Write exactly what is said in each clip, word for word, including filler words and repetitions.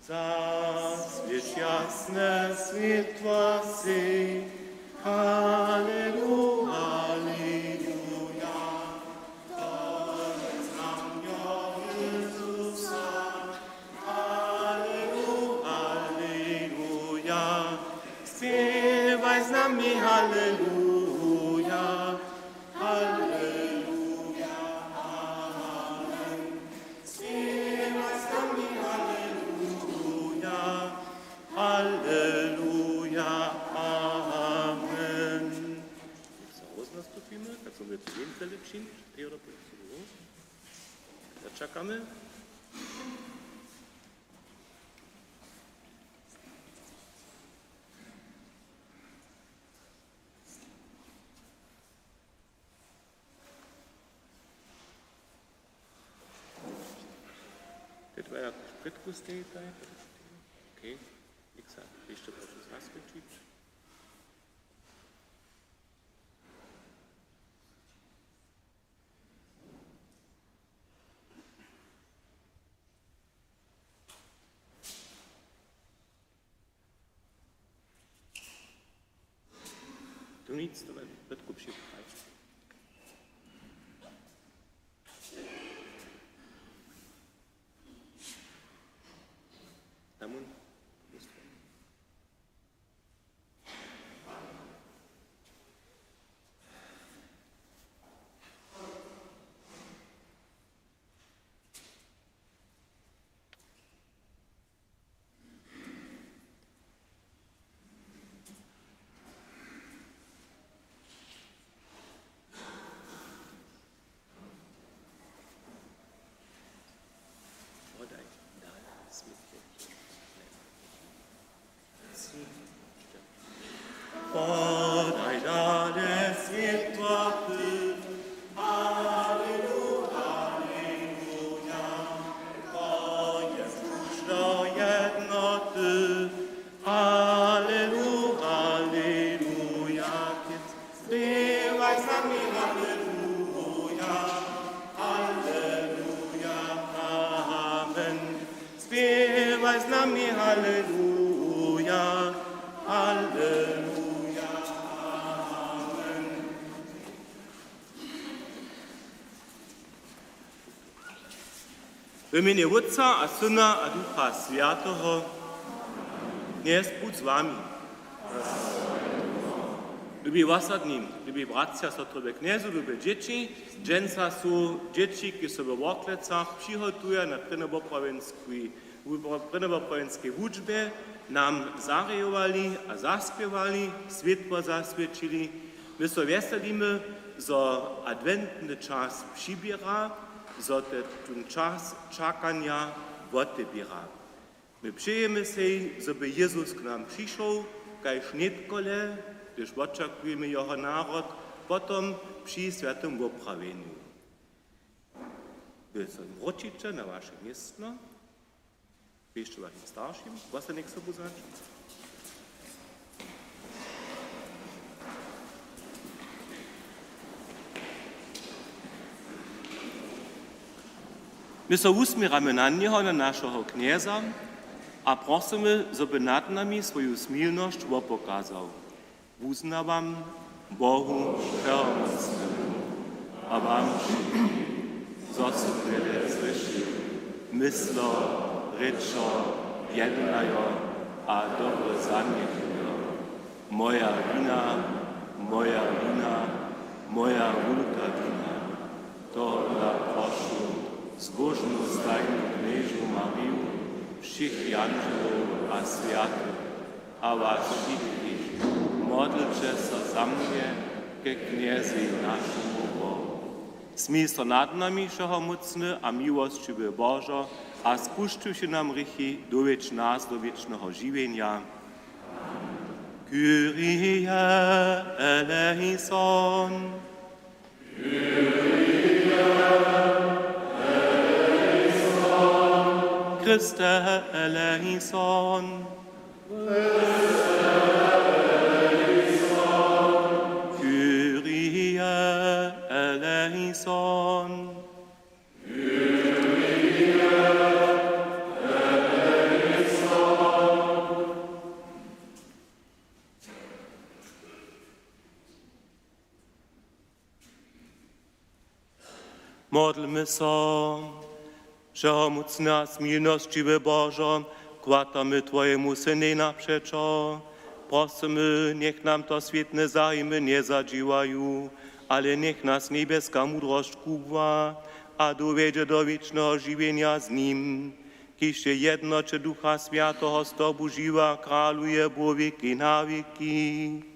Zaswěć jasne swětła sej. Haleluja, haleluja. To je znamjo Jezusa. Haleluja, haleluja. Spěwaj z nami haleluja. Haleluja, amen. Spěwaj z nami haleluja. Haleluja, amen. Něk so roznastupimy, tak so my tu wjenc zalepšimy, że to je dobre. Začakamy. Te dwa jako w předku stejitaj. Okej. Něk so hišće prošu zaswěćić. Tu nic, to je w předku připrawić. Tam on. Podaj dale swětła. Podaj dale swětła. Haleluja, haleluja. To je kluč do jednoty. Haleluja, haleluja. Spěwaj z nami haleluja. Haleluja, amen. Spěwaj z nami haleluja. Haleluja, amen. W mjenje Wótca a Syna a Ducha Swjateho. Knjez budź z wami. Lubi wosadni, lubi bratřa, sotry we Knjezu, lube dźěći, dźensa su dźěći, kiž so we worklecach přihotuja na prěnjowoprawjenskej, prěnjowoprawjenskej wučbje, nam zarejowali a zaspěwali, swětło zaswěćili. My so wjeselimy, zo adwentny čas přiběra, zo te-, tón čas čakanja woteběra. My přejemy sej, zo by Jezus k nam přišoł, kaž nětkole, hdyž wočakujemy jeho narod, potom při swjatym woprawjenju. Wy so wróćiće na waše městno. Běžće wašim staršim, wostajnje k sobu zańć. My so wusměramy na njeho, na našeho Knjeza, a prosymy, zo by nad nami swoju smilnosć wopokazał. Wuznawam Bohu Wšehomócnemu a wam wšitkim, zo sym wjele zhrěšił, myslo, rěčo, jednajo a dobre zanjechujo. Moja wina, moja wina, moja wulka wina. Tohodla prošu zbóžnu stajnu knježnu Mariju, wšěch jandźelow a swjatych, a was wšitkich, modlće so za mnje ke Knjezej, našemu Bohu. Smil so nad nami, wšehomócny a miłosćiwy Božo, a spušćiwši nam hrěchi, dowjedź nas do wěčneho žiwjenja. Kyrie eleison. Kyrie eleison. Christe eleison. Kyrie eleison. Modlmy so. Wšehomócny a smilnosćiwy Božo, chwatamy Twojemu Synej napřećo. Prosymy, njech nam to swětne zajimy njezadźiwaju, ale njech nas njebjeska mudrosć kubła a dowjedźe do wěčneho žiwjenja z nim, kiž je w jednoće Ducha Swjateho z Tobu žiwy a kraluje po wěki na wěki.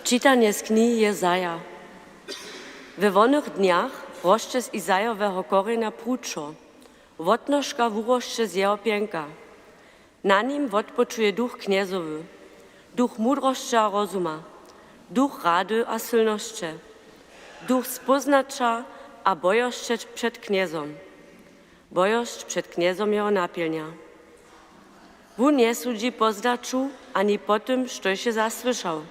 Čitanje z knihi Jezaja. We wonych dnjach rosće z Izajoweho korjenja pručo, wotnožka wurosće z jeho pjenka. Na nim wotpočuje duch knjezowy, duch mudrosće a rozuma, duch rady a sylnosće, duch spóznaća a bojosće před knjezom. Bojosć před knjezom jeho napjelnja. Wón njesudźi po zdaću ani po tym, štož je zasłyšał.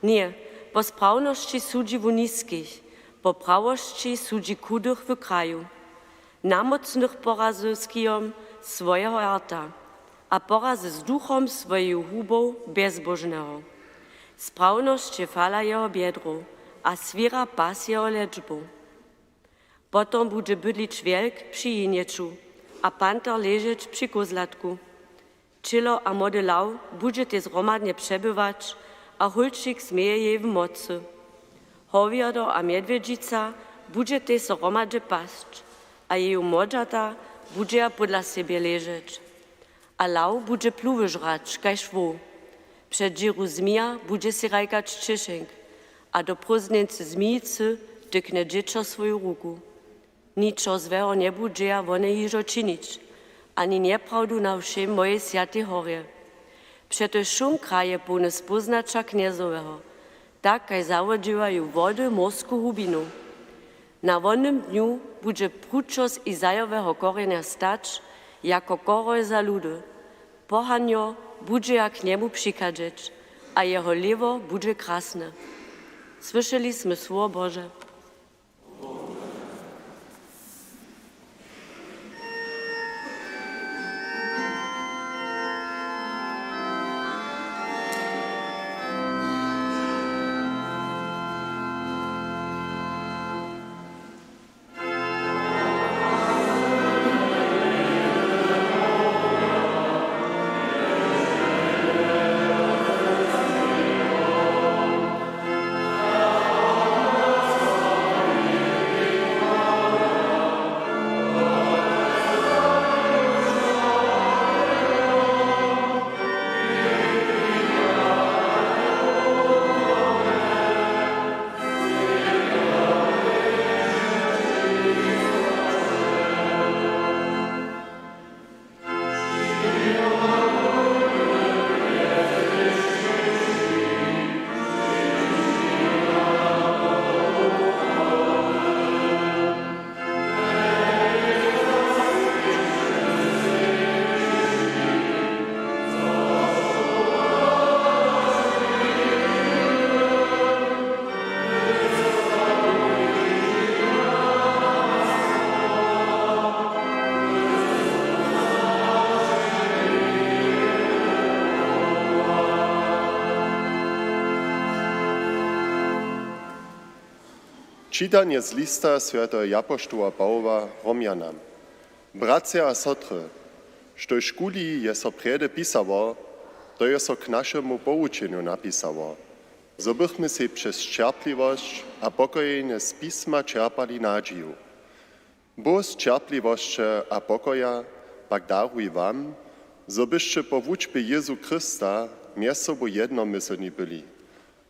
Ně, po sprawnosći sudźi wón niskich, po prawosći sudźi chudych w kraju. Na mocnych porazy z kijom swojeho jarta a porazy z duchom swojeju hubow bjezbóžneho. Sprawnosć je fala jeho bjedrow a swěra pas jeho lečbow. Potom budźe bydlić wjelk při jinjeću a panter ležeć při kózlatku. Ćělo a młody law budźetej zhromadnje přebywać a hólčik změje jej w mocy. Howjado a mjedwjedźica budźetej so hromadźe pasć a jeju młodźata budźeja pódla sebje ležeć. A law budźe pluwy žrać kaž woł. Před dźěru zmija budźe sej hrajkać čěšenk a do prózdnjeńcy zmijicy tyknje dźěćo swoju ruku. Ničo złeho njebudźeja wone hižo činić, ani njeprawdu na wšej mojej swjatej horje. Přetož wšón kraj je połny spóznaća knjezoweho, tak kaž zawodźěłaju wody mórsku hubinu. Na wonym dnju budźe pručo z Izajoweho korjenja stać jako koroj za ludy. Pohanjo budźeja k njemu přichadźeć a jeho lěhwo budźe krasne. Słyšeli smy słowo Bože. Čitanje z lista swjateho japoštoła Pawoła Romjanam. Bratřa a sotry, štož kuli je so prjedy pisało, to je so k našemu powučenju napisało, zo bychmy sej přez ćerpliwosć a pokojenje z pisma čerpali nadźiju. Bóh z ćerpliwosće a pokoja pak daruj wam, zo byšće po wučbje Jězu Chrysta mjez sobu jednomyslni byli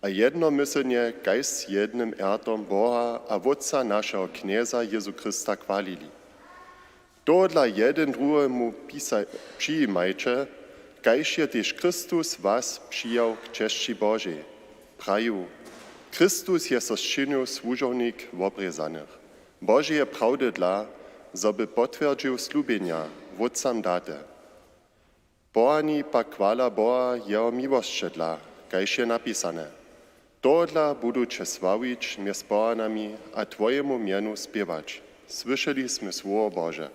a jednomyslnje kaž z jednym ertom Boha a Wótca našeho Knjeza Jězu Chrysta chwalili. Tohodla jedyn druhemu pisa-, přijimajće, kaž je tež Chrystus was přijał k česći Božej. Praju: Chrystus je so sčinił słužownik wobrězanych Božeje prawdy dla, zo by potwjerdźił slubjenja, Wótcam date. Pohani pak chwala Boha jeho miłosće dla, kaž je napisane: Tohodla budu će sławić mjez pohanami a twojemu mjenu spěwać. Słyšeli smy słowo Bože.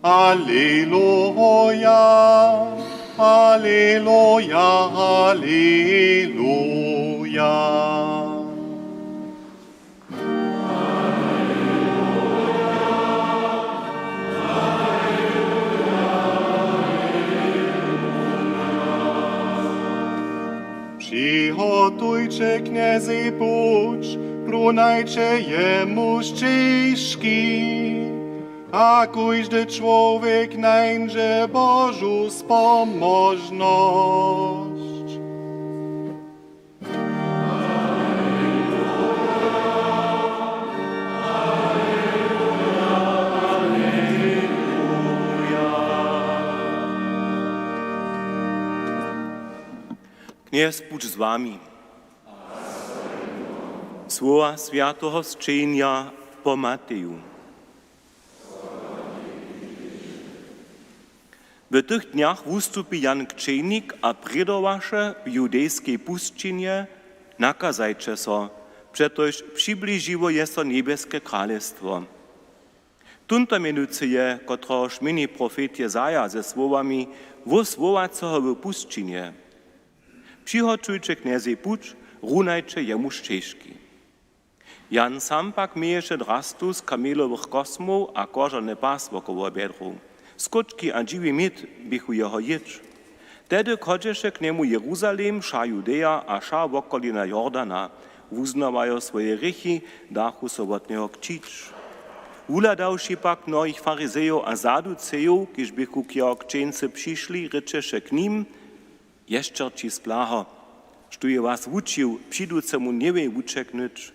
Aleluja, aleluja, aleluja. Přihotujće Knjezej puć, runajće jemu šćežki, a kóždy čłowjek nańdźe Božu spomožnosć. Knjez budź z wami. Słowa swjateho sćenja po Mateju. W tych dnjach wustupi Jan Křćenik a prědowaše w judejskej pusćinje: „Nakazajće so, přetož přibližiło je so njebjeske kralestwo.” Tón to mjenujcy je, kotrehož měni profet Jezaja ze słowami wóswołaceho w pusćinje: „Přihotujće Knjezej puć, runajće jemu šćežki.” Jan sam pak měješe drastu z kamelowych kosmow a kožany pas wokoło bjedrow. Skóčki a dźiwi měd běchu jeho jědź. Tehdy chodźeše k njemu Jeruzalem, wša Judeja a wša wokolina Jordana, wuznawajo swoje hrěchi, dachu so wot njeho křić. Wuhladawši pak mnohich farizejow a saducejow, kiž běchu k jeho křćeńcy přišli, rěčeše k nim: „Ješćerći z blaho, štó je was wučił přiducemu njewěj wućeknyć?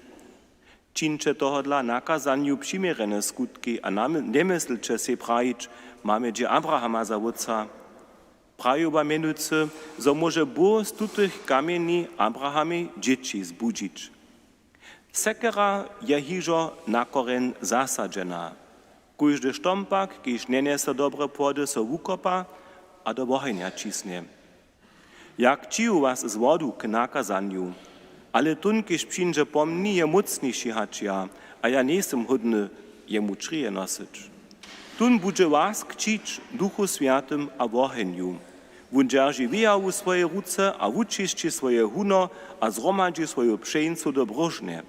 Čińće tohodla nakazanju přiměrjene skutki a nam-, njemyslće sej prajić: Mamy hdźe Abrahama za wótca. Praju wam mjenujcy, zo móže Bóh z tutych kamjeni Abrahamej dźěći zbudźić.” Sekera je hižo na korjeń zasadźena. Kóždy štom pak, kiž njenjese dobre płody, so wukopa a do wohenja ćisnje. Ja křiju was z wodu k nakazanju, ale tón, kiž přińdźe po mni, je mócniši hač ja, a ja njejsym hódny, jemu črije nosyć. Tón budźe was křić w Duchu Swjatym a wohenju. Wón dźerži wějawu w swojej ruce a wučisći swoje huno a zhromadźi swoju pšeńcu do bróžnje.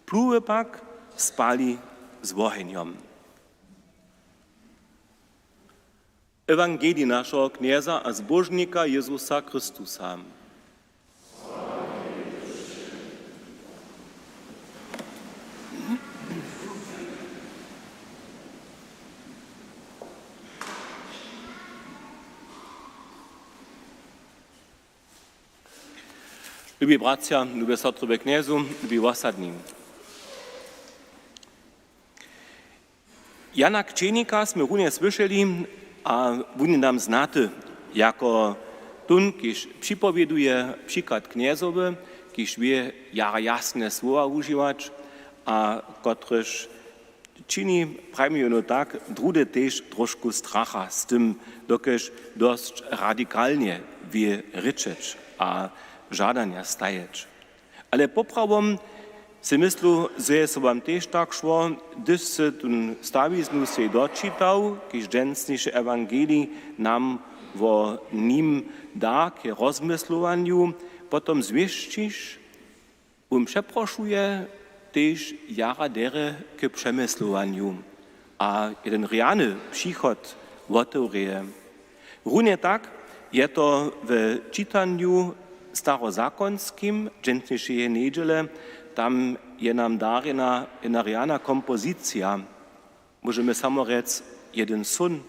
Pluwy pak spali z wohenjom. Ewangelij našeho Knjeza a Zbóžnika Jězusa Chrystusa. Lubi bratřa, lube sotry we Knjezu, lubi wosadni. Jana Křćenika smy runje słyšeli a wón je nam znaty jako tón, kiž připowěduje přiklad Knjezowy, kiž wě jara jasne słowa wužiwać a kotryž čini, prajimy jónu tak, druhdy tež trošku stracha z tym, dokelž dosć radikalnje wě rěčeć a žadanja stajeć. Ale poprawom sej myslu, zo je so wam tež tak šło, hdyž sy tón stawiznu sej dočitał, kiž dźensniši ewangelij nam wo nim da k rozmyslowanju, potom zwěsćiš, wón přeprošuje, tež jara derje k přemyslowanju a jeden rjany přichod wotewrěje. Runje tak je to w čitanju starozakonskim dźensnišeje njedźele, tam je nam darjena jedna rjana kompozicija, móžemy samo rjec, jeden són.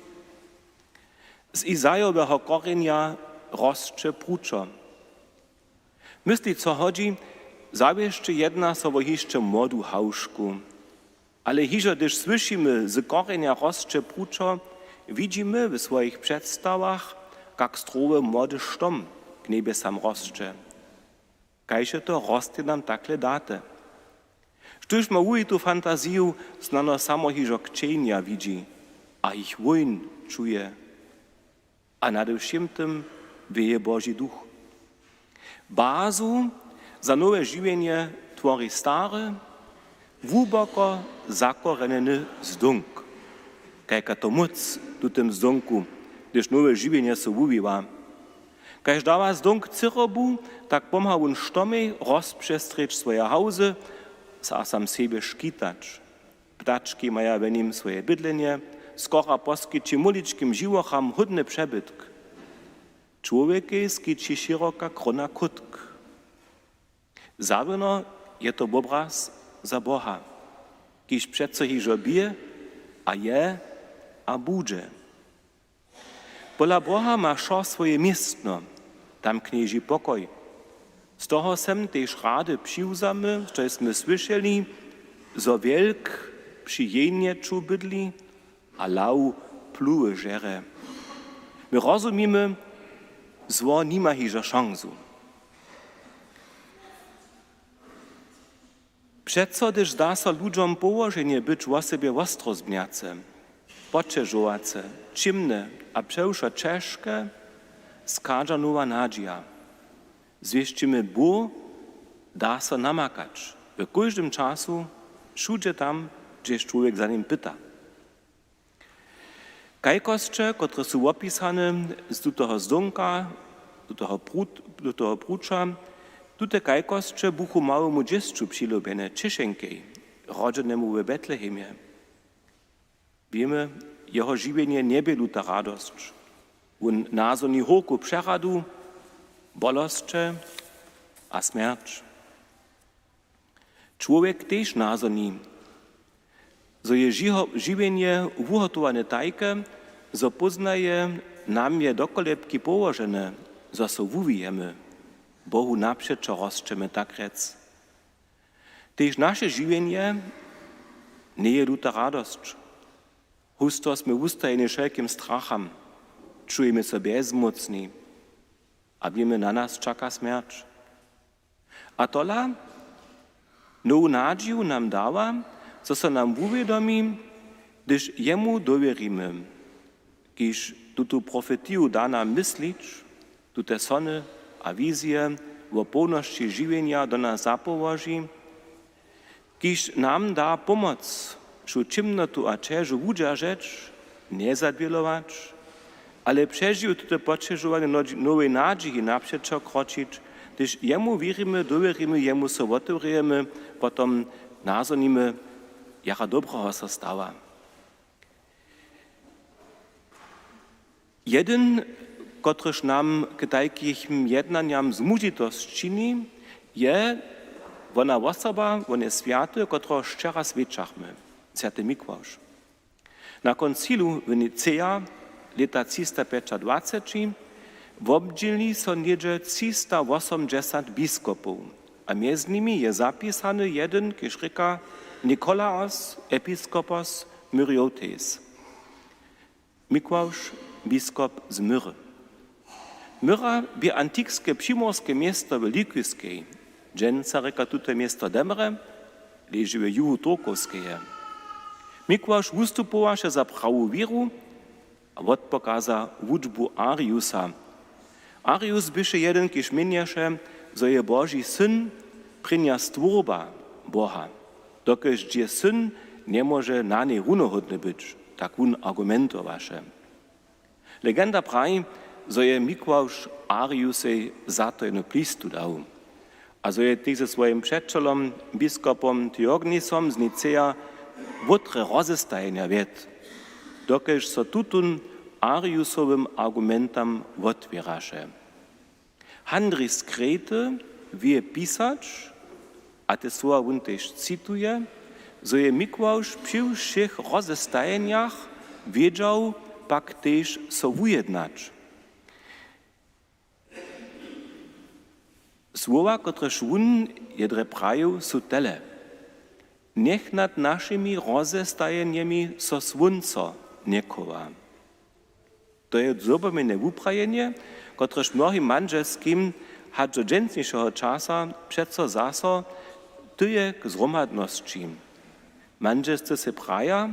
Z Izajoweho korjenja rosće pručo. Myslić so hodźi, zawěsće jedna so wo hišće młodu hałžku. Ale hižo hdyž słyšimy, z korjenja rosće pručo, widźimy w swojich předstawach, kak strowy młody štom k njebjesam rosće. Kaž je to rostlinam takle date. Štóž ma wuwitu fantaziju, snano samo hižo kćenja widźi a jich wójn čuje. A nade wšěm tym wěje Boži Duch. Bazu za nowe žiwjenje twori stary, hłuboko zakorenjeny zdónk. Kajka to móc w tutym zdónku, hdyž nowe žiwjenje so wuwiwa. Kaž dawa zdónk cyrobu, tak pomha wón štomej rozpřestrěć swoje hałzy a sam sebje škitać. Ptački maja w nim swoje bydlenje, skora poskići móličkim žiwocham hódny přebytk. Čłowjekej skići široka króna kótk. Zawěrno je to wobraz za Boha, kiž přeco hižo bě a je a budźe. Pola Boha ma wšo swoje městno, tam knježi pokoj. Z toho sem tež rady přiwzamy, što smy słyšeli, zo wjelk při jejnječu bydli a law pluwy žere. My rozumimy, zło nima hižo šansu. Přeco, hdyž zda so ludźom połoženje być wosebje wostrozbnjace, poćežowace, ćimne a přewšo ćežke, schadźa nowa nadźija. Zwěsćimy, Bóh da so namakać w kóždym času, wšudźe tam, hdźež čłowjek za nim pyta. Kajkosće, kotrež su wopisane z tutoho zdónka, tutoho prut-, tutoho pruća, tute kajkosće buchu małemu dźěsću přilubjene, ćěšenkej, rodźenemu we Betlehemje. Wěmy, jeho žiwjenje njebě luta radosć. Wón nazhoni hórku přehradu, bolosće a smjerć. Čłowjek tež nazhoni, zo je žiho-, žiwjenje wuhotowane tajke, zo póznaje, nam je do kolebki połožene, zo so wuwijemy, Bohu napřećo rosćemy, tak rjec. Tež naše žiwjenje njeje luta radosć. Husto smy wustajeni wšelkim stracham, čujemy so bjezmócni a wěmy, na nas čaka smjerć. A tola nowu nadźiju nam dawa, zo so nam wuwědomi, hdyž jemu dowěrimy, kiž tutu profetiju da nam myslić, tute sony a wizije wo połnosći žiwjenja do nas zapołoži, kiž nam da pomoc, wšu ćěmnotu a ćežu wudźeržeć, njezadwělować, ale přežiwje tute poćežowanje nodź-, nowej nadźiji napřećo kročić, hdyž jemu wěrimy, dowěrimy, jemu so wotewrujemy, potom nazhonimy, jara dobreho so stawa. Jedyn, kotryž nam k tajkim jednanjam zmužitosć čini, je wona wosoba, wone swjaty, kotrehož wčera swjećachmy, swjaty Mikławš. Na koncilu w Niceja lěta třista pjećadwaceći wobdźěli so něhdźe třista wosomdźesat biskopow a mjez nimi je zapisany jedyn, kiž rěka Nikolaos episkopos Myriotes. Mikławš, biskop z Myry. Myra bě antikske přimorske město w Likiskej, dźensa rěka tute město Demre, leži w juhu Turkowskeje. Mikławš wustupowaše za prawu wěru a wotpokaza wučbu Ariusa. Arius běše jedyn, kiž měnješe, zo je Boži Syn prěnja stwórba Boha, dokelž dźě Syn njemóže na njej runohódny być, tak wón argumentowaše. Legenda praji, zo je Mikławš Ariusej za to jenu plistu dał a zo je tež ze swojim přećelom, biskopom Theognisom z Niceja, wotre rozestajenja wjedł, dokelž so tutón Ariusowym argumentam wotwěraše. Handrich z Krety wě pisać, a te słowa wón tež cituje, zo je Mikławš při wšěch rozestajenjach wědźał pak tež so wujednać. Słowa, kotrež wón je drje prajił, su tele: Njech nad našimi rozestajenjemi so słónco njechowa. To je zhubomjene wuprajenje, kotrež mnohim mandźelskim hač do dźensnišeho časa přeco zaso tyje k zhromadnosći. Mandźelsce sej praja,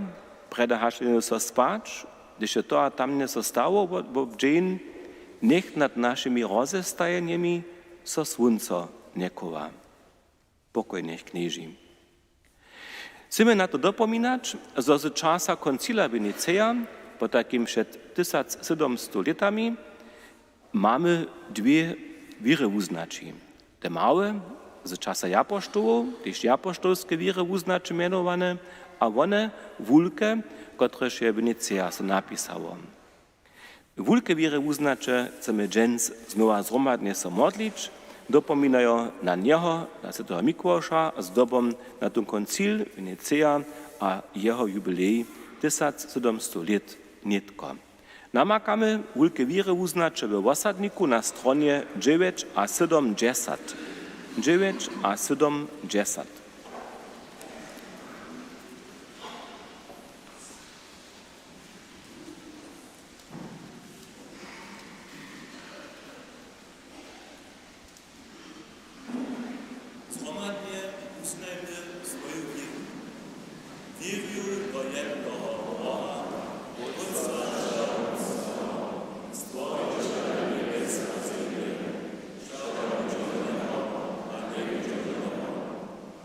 prjedy hač jenu so spać, hdyž je to a tamne so stało wo-, wo dźeń, njech nad našimi rozestajenjemi so słónco njechowa. Pokoj njech knježi. Chcemy na to dopominać, zo z časa koncila Weniceja, potajkim před tysac sydomstow lětami, mamy dwě wěrywuznaći. Te małe, z časa japoštołow, tež japoštolske wěrywuznaće mjenowane, a wone wulke, kotrež je Weniceja so napisało. Wulke wěrywuznaće chcemy dźens znowa zhromadnje so modlić, dopominajo na njeho, na swjateho Mikławša, zdobom na tón koncil Weniceja a jeho jubilej tysac sydomstow lět nětko. Namakamy wulke wěrywuznaće we wosadniku na stronje dźewjeć a sydomdźesat. Dźewjeć a sydomdźesat. Zhromadnje wuznajmy swoju wěru. Wěrju do jednoho Boha, Wótca, Stworićela njebjes a zemje, wšeho widźomneho a njewidźomneho,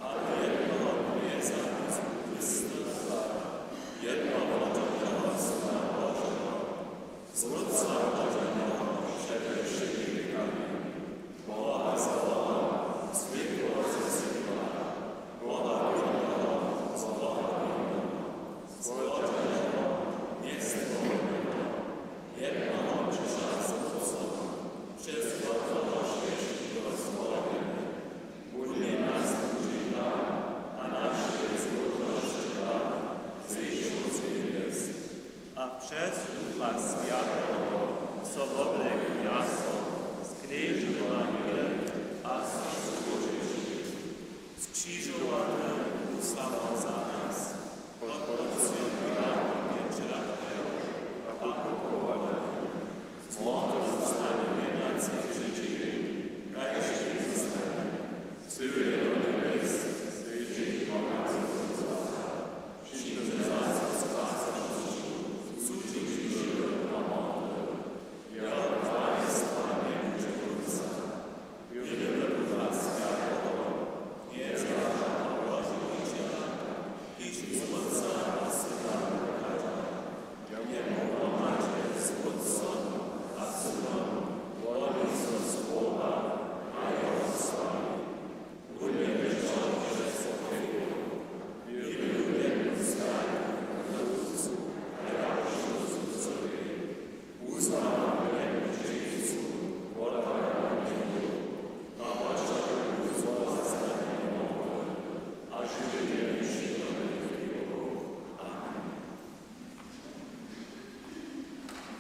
a do jednoho Knjeza Jězu Chrystusa, jednoho Wótca, Syna Božeho, z Wótca rodźeneho před wšěmi wěkami, Boha z Bohom, swětło ze swětlom, Boha wěrneho, z Boha wěrneho, stwórčeneho, njestwórjeneho, jednoho Ducha z Wótcom, přez kotrahož je wšitko stwórjene. Wón je naš zbóžny Pan a naše zbóžnosće Pan, zešłeho z njebjes. A přez Ducha Swjateho so woblekł mjaso, z knježny Marije a so zbóžnił. Skřižowany bół samo za nas, pod Poncijom Pilatom je ćerpjeł a pochowany, zmortwych wstanje na třeći dźeń, kaž je wstał, wsydł je do njebjes, sydźi po prawje Wótca.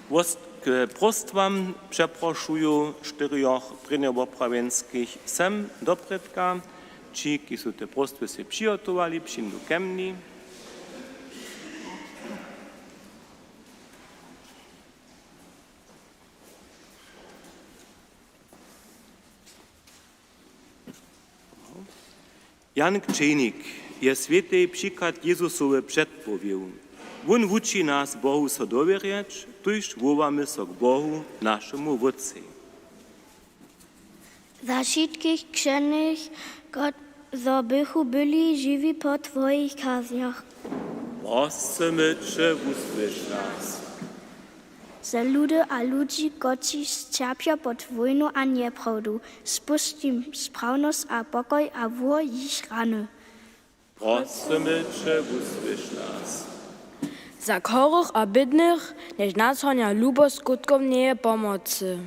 Wos-, k próstwam přeprošuju štyrjoch prěnjowoprawjenskich sem doprědka. Ći, kiž su te próstwy sej přihotowali, přińdu ke mni. Jan Křćenik je swětej přiklad Jezusowy předpowił. Wón wuči nas Bohu so dowěrjeć, tuž wołamy so k Bohu, našemu Wótcej. Za wšitkich křćenych, kot-, zo bychu byli žiwi po twojich kazach. Prosymy će, wusłyš nas. Za ludy a ludźi, kotřiž ćerpja pod wójnu a njeprawdu, spušći sprawnosć a pokoj a wór jich rany. Prosymy će, wusłyš nas. Za chorych a bědnych, než nashonja lubosć skutkomneje pomocy.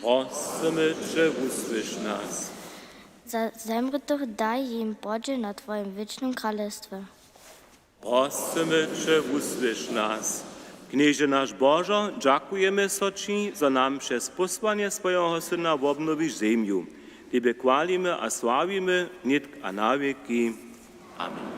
Prosymy će, wusłyš nas. Za zemrětych daj jim podźěl na twojim wěčnym kralestwje. Prosymy će, wusłyš nas. Knježe naš Božo, dźakujemy so ći, zo nam přez pósłanje swojeho Syna wobnowiš zemju. Tebje chwalimy a sławimy nětk a na wěki. Amen.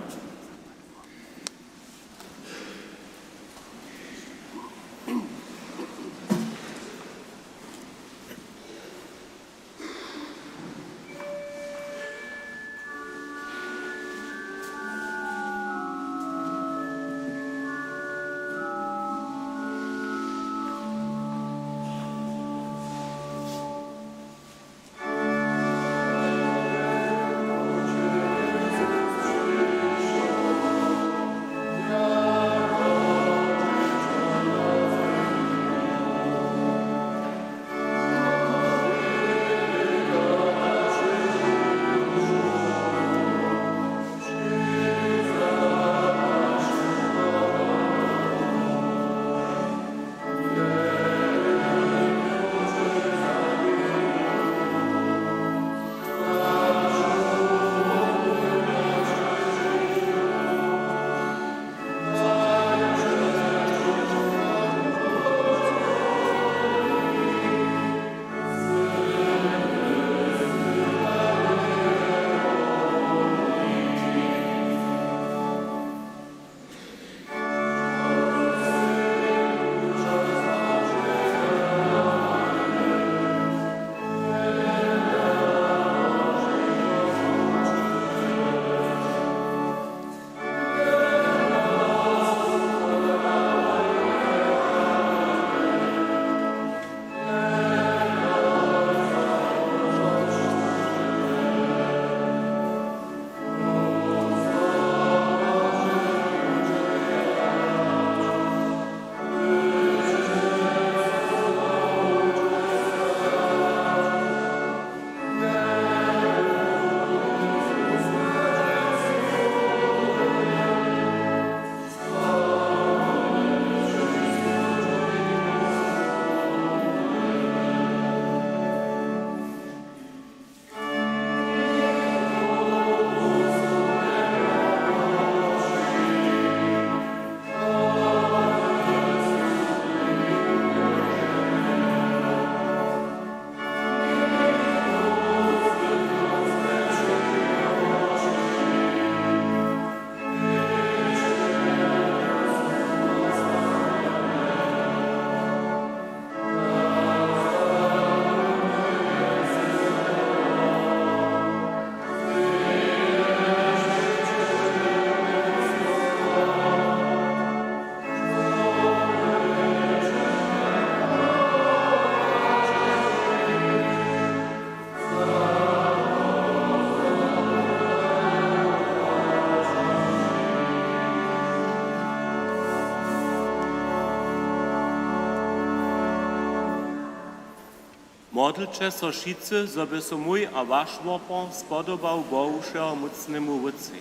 Modlće so wšitcy, zo by so mój a waš wopor spodobał Bohu, wšehomócnemu Wótcej.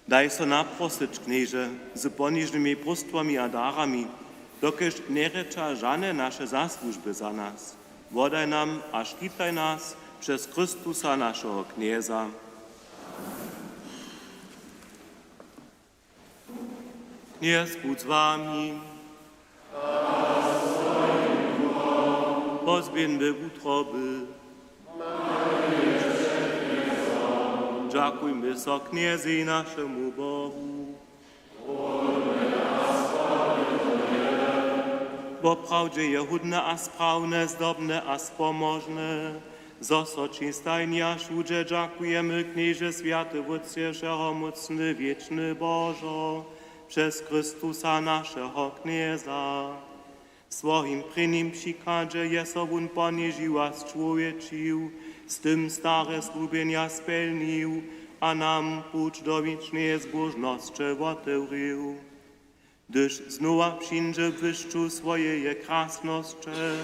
Daj so naprosyć, Knježe, z ponižnymi próstwami a darami, dokelž njerěča žane naše zasłužby za nas. Wodaj nam a škitaj nas přez Chrystusa, našeho Knjeza. Knjez budź z wami. Pozběhńmy wutroby. Dźakujmy so Knjezej, našemu Bohu. Woprawdźe je hódne a sprawne, zdobne a spomožne, zo so ći stajnje a wšudźe dźakujemy, Knježe, swjaty Wótče, wšehomócny, wěčny Božo, přez Chrystusa, našeho Knjeza. W swojim prěnim přichadźe je so wón ponižił a sčłowječił, z tym stare slubjenja spjelnił a nam puć do wěčneje zbóžnosće wotewrěł. Hdyž znowa přińdźe w błyšću swojeje krasnosće,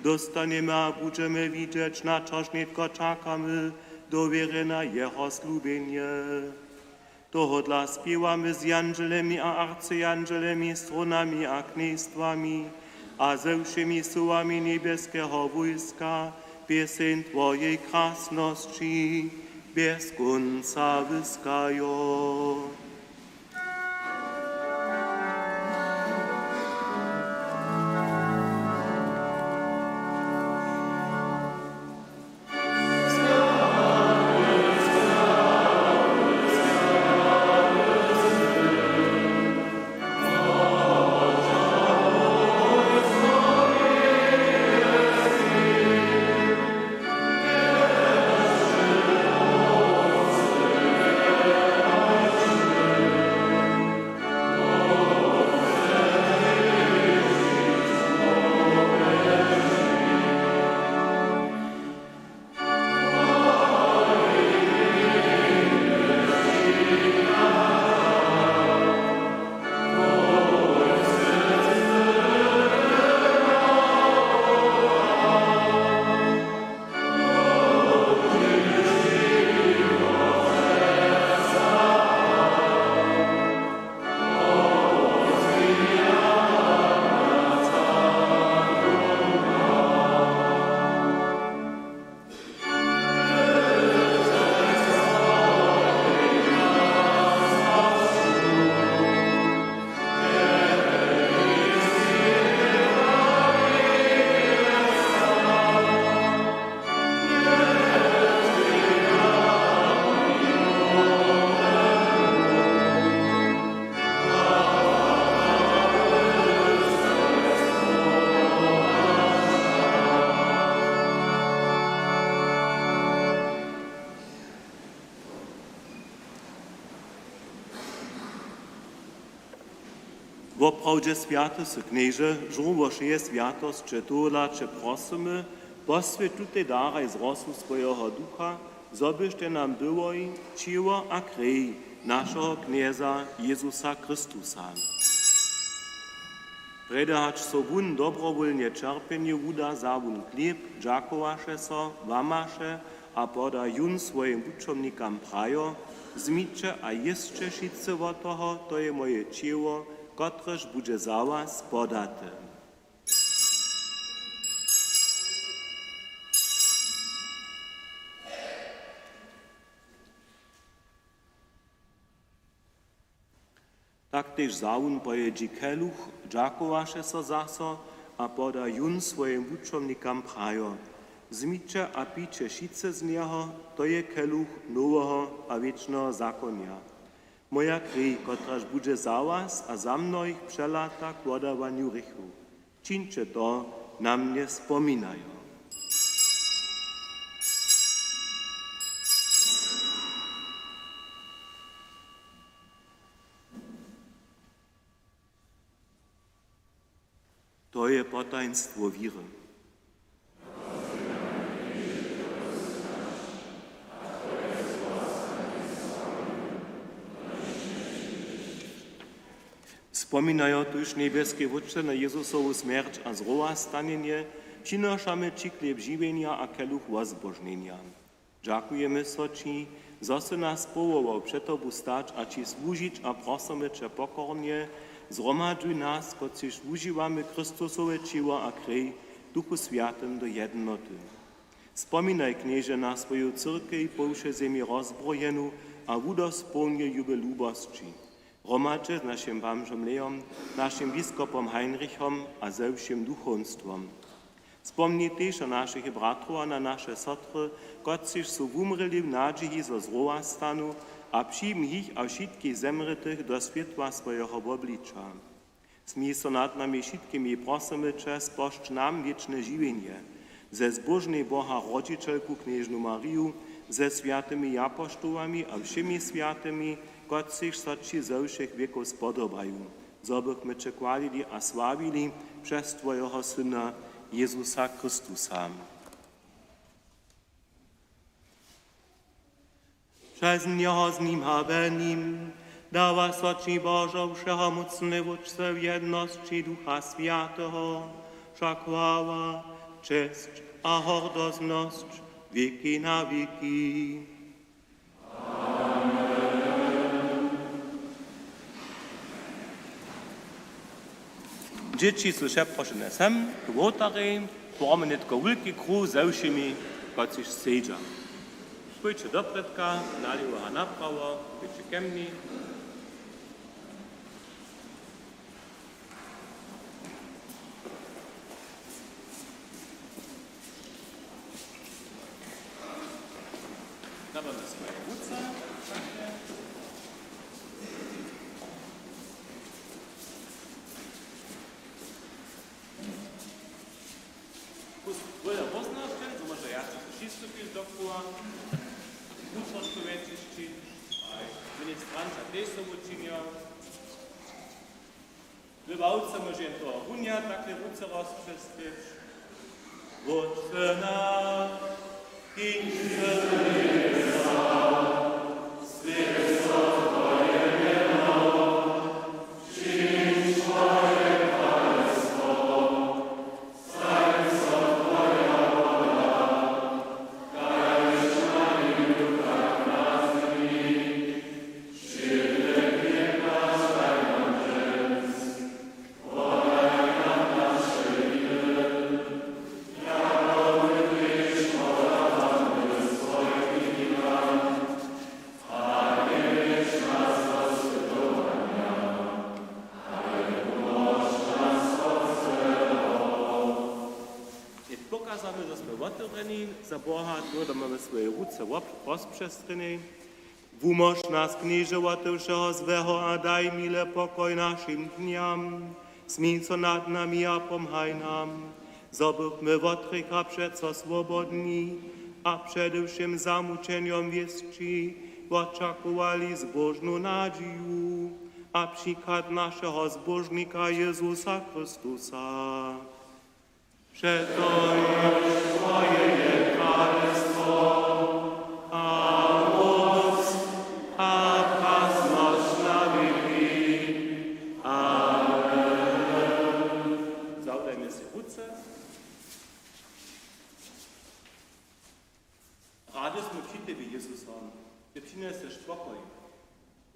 dóstanjemy a budźemy widźeć, na čož nětko čakamy, do wěry na jeho slubjenje. Tohodla spěwamy z jandźelemi a arcjandźelemi, trónami a knjejstwami a ze wšěmi syłami njebjeskeho wójska pěseń twojej krasnosći bjez kónca wyskajo. Woprawdźe swjaty sy, Knježe, žórło wšeje swjatosće. Tohodla će prosymy, poswjeć tutej daraj z rosu swojeho Ducha, zo byštej nam byłoj ćěło a krej našeho Knjeza Jezusa Chrystusa. Prjedy hač so wón dobrowólnje ćerpjenju wuda, wza wón chlěb, dźakowaše so, łamaše a poda jón swojim wučomnikam, prajo: Wzmiće a jěsće wšitcy wot toho, to je moje ćěło, kotrež budźe za was podate. Tak tež wza wón po jědźi keluch, dźakowaše so zaso a poda jón swojim wučomnikam, prajo: Wzmiće a pijće wšitcy z njeho, to je keluch noweho a wěčneho zakonja, moja krej, kotraž budźe za was a za mnohich přelata k wodawanju hrěchow. Čińće to na mnje spominajo. To je potajnstwo wěry. Spominajo tuž, njebjeski Wótče, na Jezusowu smjerć a zrowastanjenje, přinošamy ći chlěb žiwjenja a keluch wozbožnjenja. Dźakujemy so ći, zo sy nas powołał před tobu stać a ći słužić, a prosymy će pokornje: Zhromadźuj nas, kotřiž wužiwamy Chrystusowe ćěło a krej, w Duchu Swjatym do jednoty. Spominaj, Knježe, na swoju cyrkej po wšej zemi rozbrojenu a wudospołń ju w lubosći, hromadźe z našim bamžom Leom, našim biskopom Heinrichom a ze wšěm duchowstwom. Spomni tež na našich bratrow a na naše sotry, kotřiž su wumrěli w nadźiji, zo zrowastanu, a přijmi jich a wšitkich zemrětych do swětła swojeho wobliča. Smil so nad nami wšitkimi, prosymy će, spožč nam wěčne žiwjenje ze zbóžnej Boha rodźićelku knježnu Mariju, ze swjatymi japoštołami a wšěmi swjatymi, kotřiž so ći ze wšěch wěkow spodobają, zo bychmy će chwalili a sławili přez twojeho Syna Jezusa Chrystusa. Přez njeho, z nim a we nim dawa so ći, Božo, wšehomócny Wótče, w jednosći Ducha Swjateho wša chwała, česć a hordoznosć wěki na wěki. Dźěći su přeprošene sem k wołtarjej, tworimy nětko wulki kruh ze wšěmi, kotřiž sedźa. Pójće doprědka, nalěwo a naprawo, pójće ke mni. Dawamy swoje ruce. Kus wóle wóznosće, zo móže wjace přistupić dokoła. Wutrošku wjetšišći, ministranća tež so wučinja. Wy bawce móže jen toho runja takle ruce rozpřestrěć. Wótče naš, kiž sy w njebjesach, swjeć so twoje mjeno, přińdź twoje kralestwo, stań so twoja wola, kaž na njebju, tak na zemi. Knjez pokazamy, zo smy wotewrjeni za Boha, to da mamy swoje ruce wop-, rozpřestrjene. Wumóž nas, Knježe, wote wšeho złeho a daj mile pokoj našim dnjam. Smil so nad nami a pomhaj nam, zo bychmy wot hrěcha přeco swobodni a přede wšěm zamućenjom wěsći wočakowali zbóžnu nadźiju a přichad našeho Zbóžnika Jezusa Chrystusa. Přetož twoje je kralestwo a móc a krasnosć na wěki. Amen. Zawdajmy sej ruce. Rady smy při tebi, Jezuso, ty přinjeseš pokoj.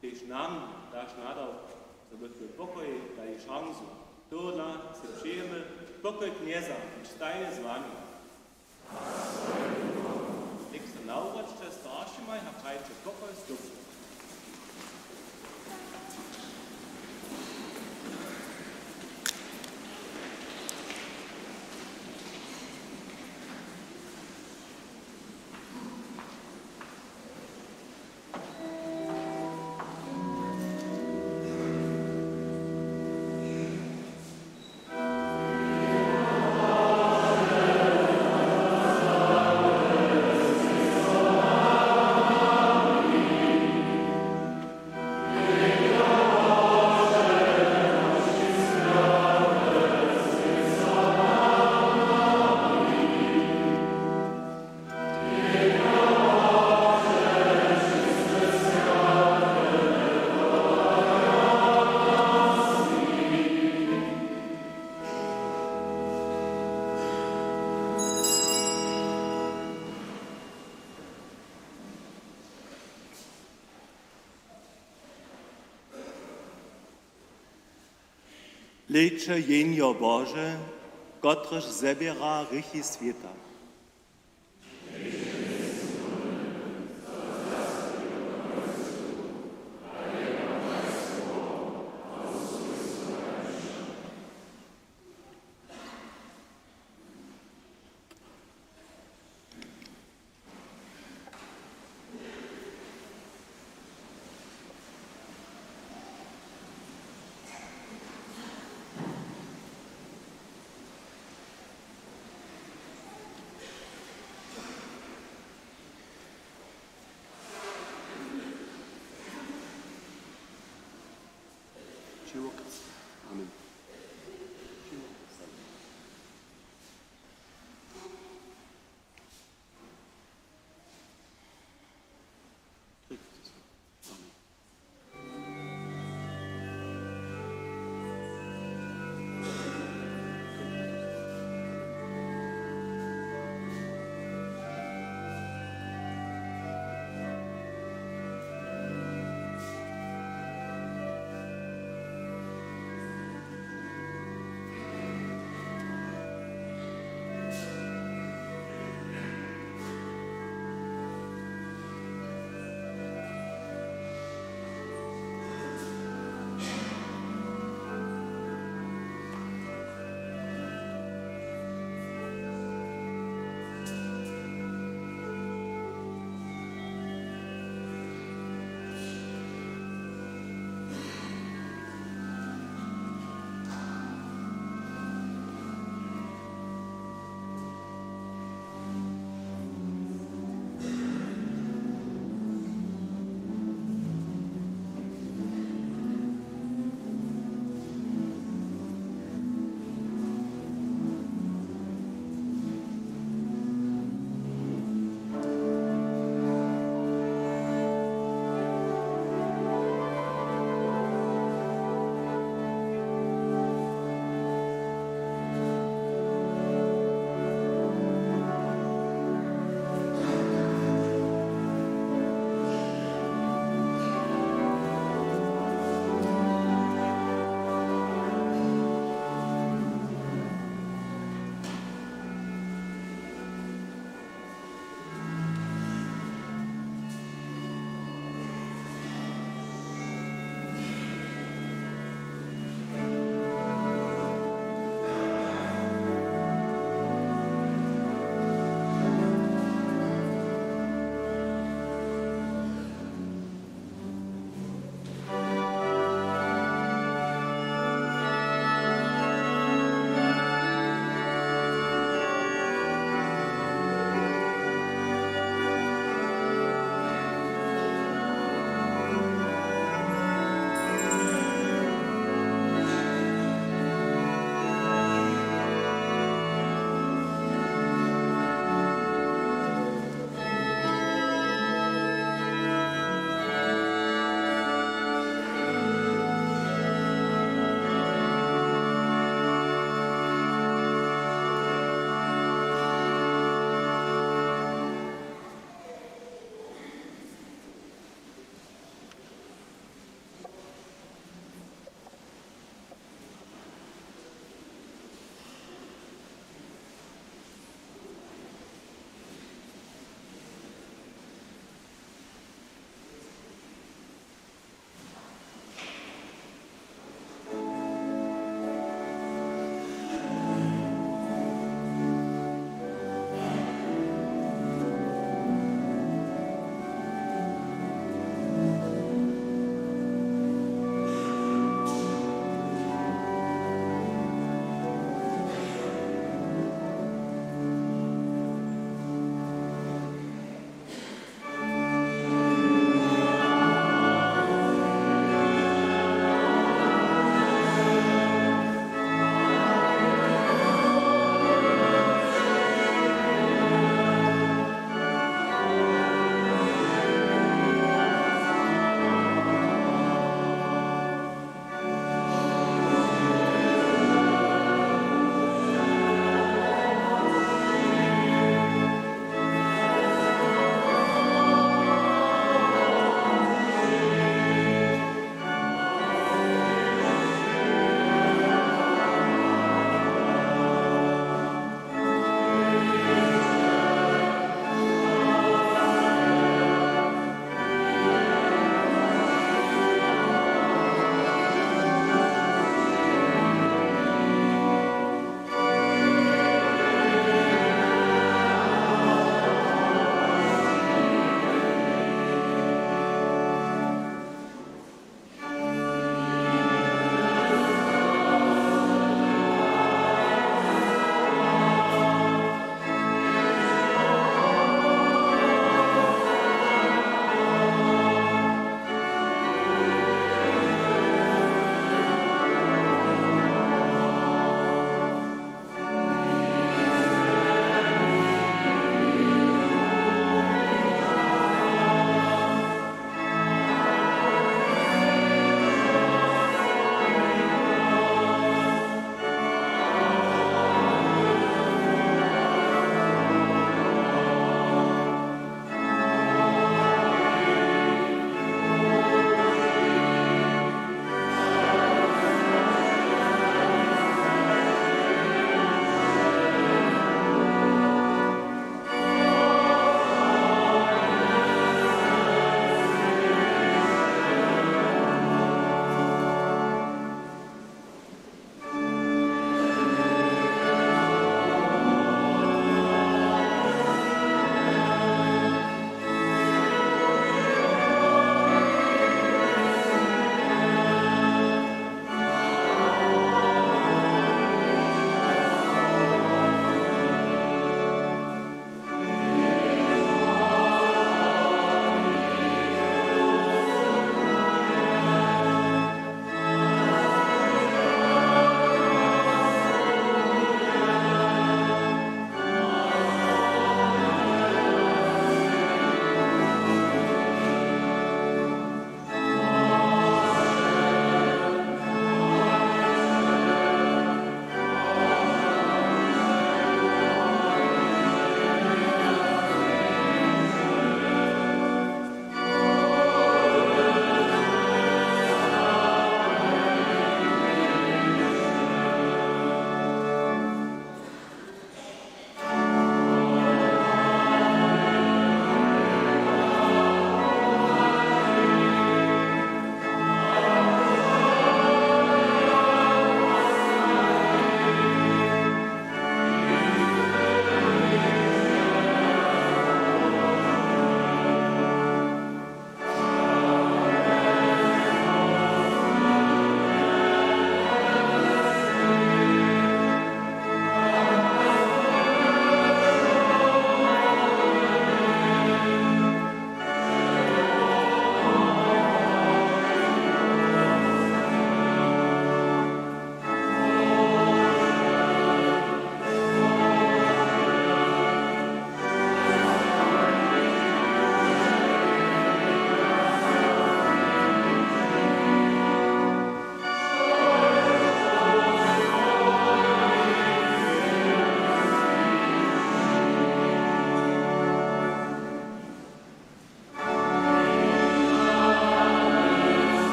Tež nam daš nadawk, zo bychmy pokoj dali šansu. Tohodla sej přejemy: Pokoj Knjeza budź stajnje z wami. Něk so nawróćće staršimaj a prajće: Pokoj z Tobom. Dźěće Jehnjo Bože, kotrež zběra hrěchi swěta.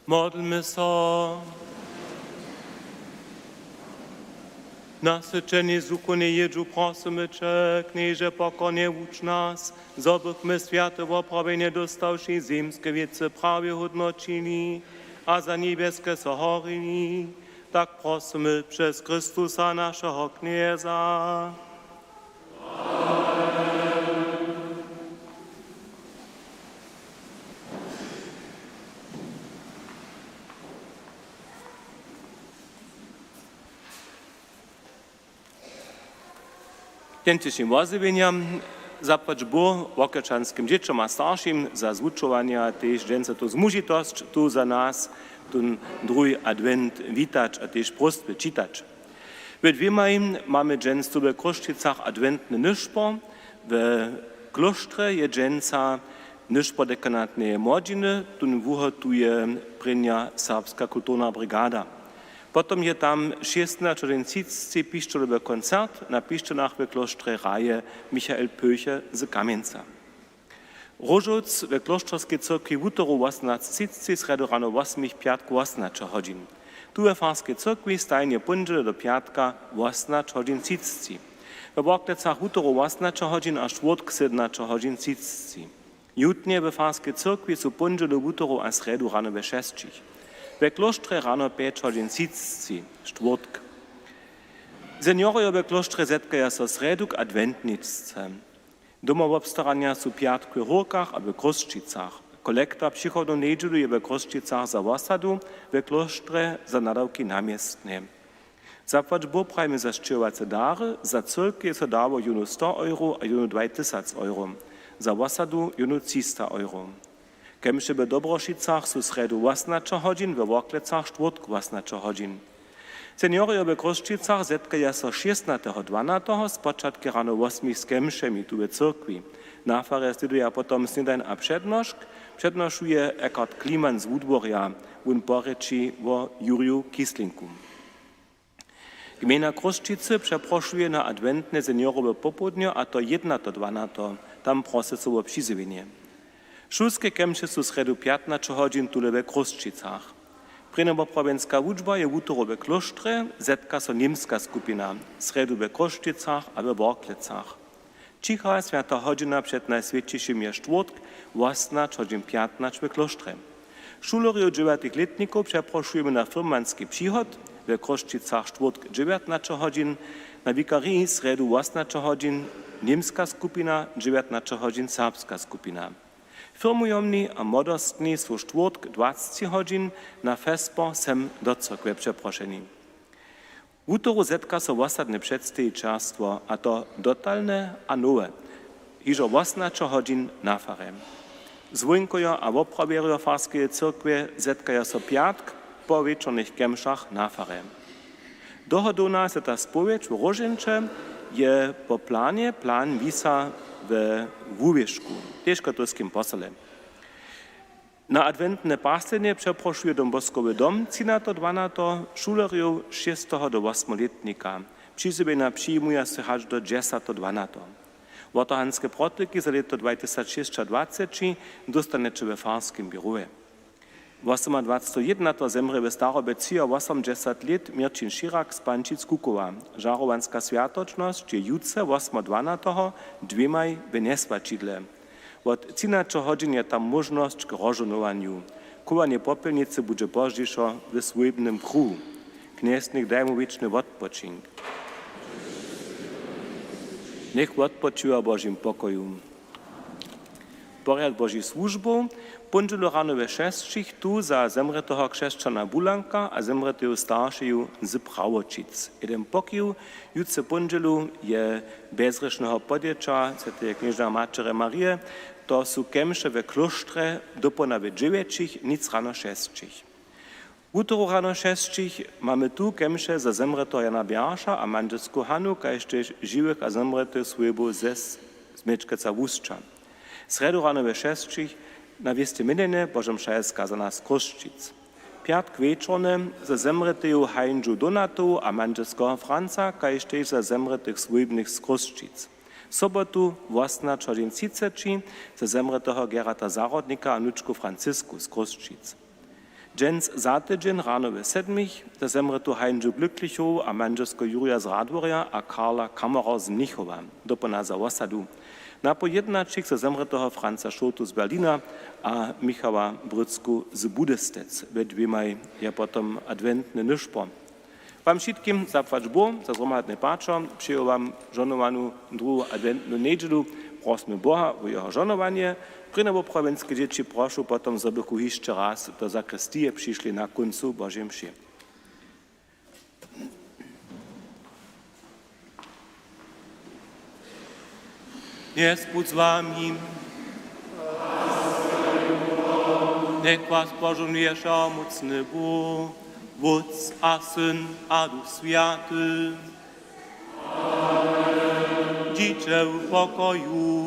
Modlmy so. Nasyćeni zukony jědźu, prosymy će, Knježe, pokornje wuč nas, zo bychmy swjate woprawjenje dóstawši zymske wěcy prawje hódnoćili a za njebjeske so horili. Tak prosymy přez Chrystusa, našeho Knjeza. Dźensnišim wozjewjenjam zapłać Bóh, Worklećanskim dźěćom a staršim za zwučowanja, tež dźensa tu zmužitosć tu za nas, tón druhi adwent witać a tež próstwy čitać. We dwěmaj mamy dźensa we Chrósćicach adwentny nyšpor. We klóštrje je dźensa nyšpor dekanatneje młodźiny, tón wuhotuje prěnja Serbska kulturna brigada. Potom je tam šěsnaće hodźin třiceći pišćelowy koncert na pišćelach we klóštrje Raje Michael Pöche z Kamjenca. Róžowc we klóšterskej cyrkwi wutoru wosomnaće třiceći, srjedu rano wosmich, pjatku wosomnaće hodźin. Tu we farskej cyrkwi stajnje póndźele do pjatka wosomnaće hodźin třiceći. We Worklecach wutoru wosomnaće hodźin a štwórtk sydomnaće hodźin třiceći. Jutnje we farskej cyrkwi su póndźele, wutoru a srjedu rano we šesćich. We klóštrje rano pjeć hodźin třiceći, štwórtk. Seniorojo we klóštrje zetkaja so srjedu k adwentničce. Domowobstaranja su pjatk we Hórkach a we Chrósćicach. Kolekta přichodnu njedźelu je we Chrósćicach za wosadu, we klóštrje za nadawki na městnje. Zapłać Bóh prajimy za sćěhowace dary. Za cyrkej so dało jónu sto euro a jónu dwaj tysac euro, za wosadu jónu třista euro. Kemše we Dobrošicach su srjedu wosomnaće hodźin, we Worklecach štwórtk wosomnaće hodźin. Seniorojo we Chrósćicach zetkaja so šěsnateho dwanateho spočatk rano wosmich z kemšemi tu we cyrkwi. Na farje slěduja potom snědań a přednošk. Přednošuje Eckhard Kliemann z Wudworja. Wón porěči wo Jurju Kislinku. Gmejna Chrósćicy přeprošuje na adwentne seniorowe popołdnjo, a to jědnateho dwanateho, tam prosy so wo přizjewjenje. Šulske kemše su srjedu pjatnaće hodźin tule we Chrósćicach. Prěnjowoprawjenska wučba je wutoru we klóštrje, zetka so němska skupina, srjedu we Chrósćicach a we Worklecach. Ćicha swjata hodźina před Najswjećišim je štwórtk, wosomnaće hodźin pjatnaće we klóštrje. Šulerjow dźewjatych lětnikow přeprošujemy na firmanski přihod, we Chrósćicach štwórtk dźewjatnaće hodźin, na wikariji srjedu wosomnaće hodźin němska skupina, dźewjatnaće hodźin serbska skupina. Firmujomni a młodostni su štwórtk dwaceći hodźin na vesper sem do cyrkwje přeprošeni. Wutoru zetka so wosadne předstejićerstwo, a to dotalne a nowe, hižo wosomnaće hodźin na farje. Zwónkojo a woprawjerjo farskeje cyrkwje zetkaja so pjatk po wječornych kemšach na farje. Dohodowna swjata spowědź w Róžeńće je po planje, plan wisa we Wuwěšku, tež w katolskim posole. Na adwentne paslenje přeprošuje Don Boskowy dom třinateho dwanateho šulerjow šěsteho do wosmolětnika. Přizjewjenja přijimuja so hač do dźesateho dwanateho. Wotohanske protyki za lěto dwaj tysac šěsćadwaceći dóstaneće we farskim běrowje. Wosomadwaceteho jědnateho zemrě w starobje třiawosomdźesat lět Měrćin Širak z Pančic-Kukowa. Žarowanska swjatočnosć je jutře, wosmeho dwanateho, dwěmaj w njeswaćidle. Wot třinaće hodźin je tam móžnosć k rozžohnowanju. Chowanje popjelnicy budźe pozdźišo w swójbnym kruhu. Knjez njech daj mu wěčny wotpočink. Njech wotpočiwa w Božim pokoju. Porjad Božich słužbow. Póndźelu rano we šesćich tu za zemrěteho křesćana Bulanka a zemrěteju staršeju z Prawoćic. Jedyn pokiw. Jutře póndźelu je Bezhrěšneho podjeća swjateje knježna maćerje Marije. To su kemše we klóštrje dopołdnja we dźewjećich, nic rano šesćich. Wutoru rano šesćich mamy tu kemše za zemrěteho Jana Bjarša a mandźelsku Hanu, kaž tež žiwych a zemrětych swójbow ze Smječkeca Wusća. Srjedu rano we šesćich na wěsće měnjenje Božomša je skazana z Chrósćic. Pjatk wječornje za zemrěteju Hańžu Donatowu a mandźelskeho Franca, kaž tež za zemrětych swójbnych z Chrósćic. Sobotu wosomnaće hodźin třiceći za zemrěteho Gerata Zahrodnika a wnučku Francisku z Chrósćic. Dźens za tydźeń rano we sedmich za zemrětu Hańžu Glücklichowu a mandźelskeho Jurja z Radworja a Karla Kammerer z Mnichowa, dopołdnja za wosadu. Napoł jědnaćich za zemrěteho Franza Šołtu z Berlina a Michała Brycku z Budestec. We dwěmaj je potom adwentny nyšpor. Wam wšitkim zapłać Bóh za zhromadne pačer, přeju wam žohnowanu druhu adwentnu njedźelu, prosmy Boha wo jeho žohnowanje. Prěnje woprawjenske dźěći prošu potom, zo bychu hišće raz do zakristije přišli na kóncu Božej mši. Knjez budź z wami. Njech was požohnuje wšehomócny Bóh, Wótc a Syn a Duch Swjaty. Dźiće w pokoju.